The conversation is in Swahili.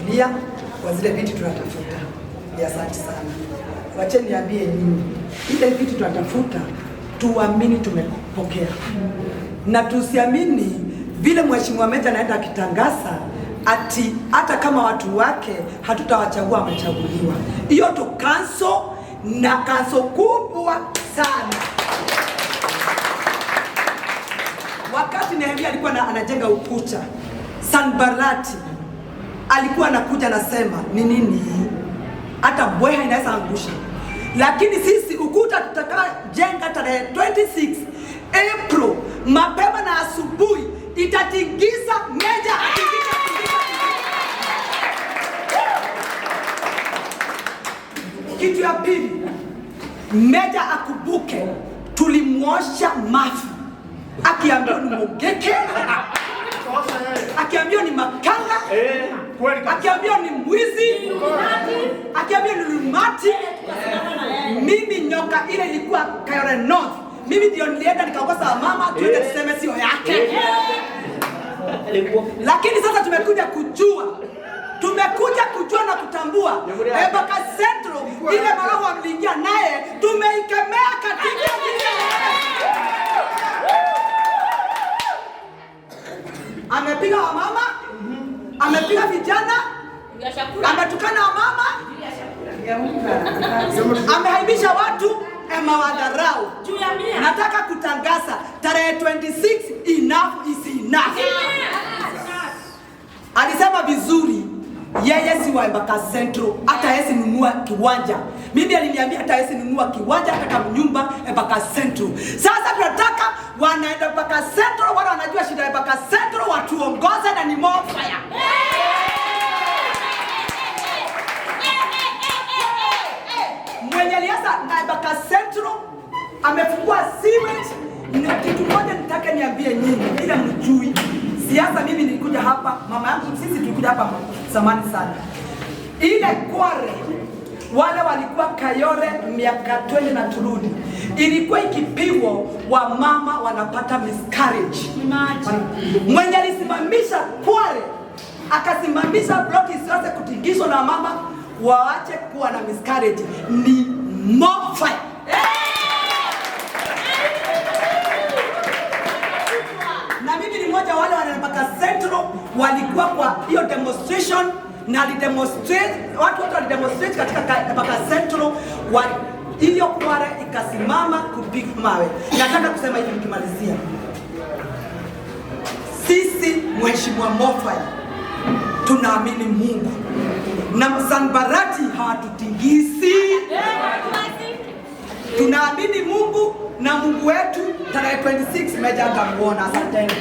kutushikilia kwa zile viti tunatafuta. Ni asante sana. Wacheni niambie nyinyi, ile viti tunatafuta, tuamini tumepokea na tusiamini vile mheshimiwa Meja anaenda akitangaza ati hata kama watu wake hatutawachagua wamechaguliwa. Hiyo tu cancel na cancel kubwa sana. Wakati Nehemia alikuwa anajenga ukuta, Sanbalati alikuwa anakuja anasema ni nini hii? Hata bweha inaweza angusha, lakini sisi ukuta tutakaa jenga tarehe 26 April mapema na asubuhi, itatingiza Meja atingike, atingike, atingike. Kitu ya pili, Meja akubuke, tulimwosha mafi akiambiwa ni Mogeke, akiambiwa ni makanga, akiambiwa ni mwizi, akiambiwa ni lumati. Mimi nyoka ile ilikuwa Kayole North, mimi ndio nilienda nikaongoza mama tuende tuseme sio yake. Lakini sasa tumekuja kujua na kutambua Embakasi Central ile maroho wamliingia naye tumeikemea katika jina la Yesu. Amepiga wamama, amepiga vijana, ametukana wamama, ameaibisha watu, amewadharau. Nataka kutangaza tarehe 26, enough is enough. Alisema vizuri, yeye si wa Embakasi Central, hata yeye nunua kiwanja. Mimi aliniambia hata yeye nunua kiwanja, hata kama nyumba Embakasi Central. Sasa tunataka wanaenda Embakasi Central, wale wanajua shida ya Embakasi Central watuongoze na ni more fire. Mwenye alianza na Embakasi Central amefungua sewage. Na kitu moja nitaka niambie nyinyi, ila mjui siasa. Mimi nilikuja hapa, mama yangu, sisi tulikuja hapa zamani sana. Ile Kware wale walikuwa Kayole miaka 20 na turudi, ilikuwa ikipigwa wamama wanapata miscarriage. Mwenye alisimamisha Kware akasimamisha block isiweze kutingizwa na mama waache kuwa na miscarriage ni more fire. Na mimi ni mmoja wale wana Embakasi Central walikuwa kwa hiyo demonstration na alidemonstrate, watu wote walidemonstrate katika Embakasi Central hiyo Kware ikasimama kupiga mawe. Nataka kusema hivi nikimalizia, sisi Mheshimiwa Mofai tunaamini Mungu na Sanbarati hawatutingisi. Tunaamini Mungu na Mungu wetu tarehe 26 Meja atamuona. Asanteni.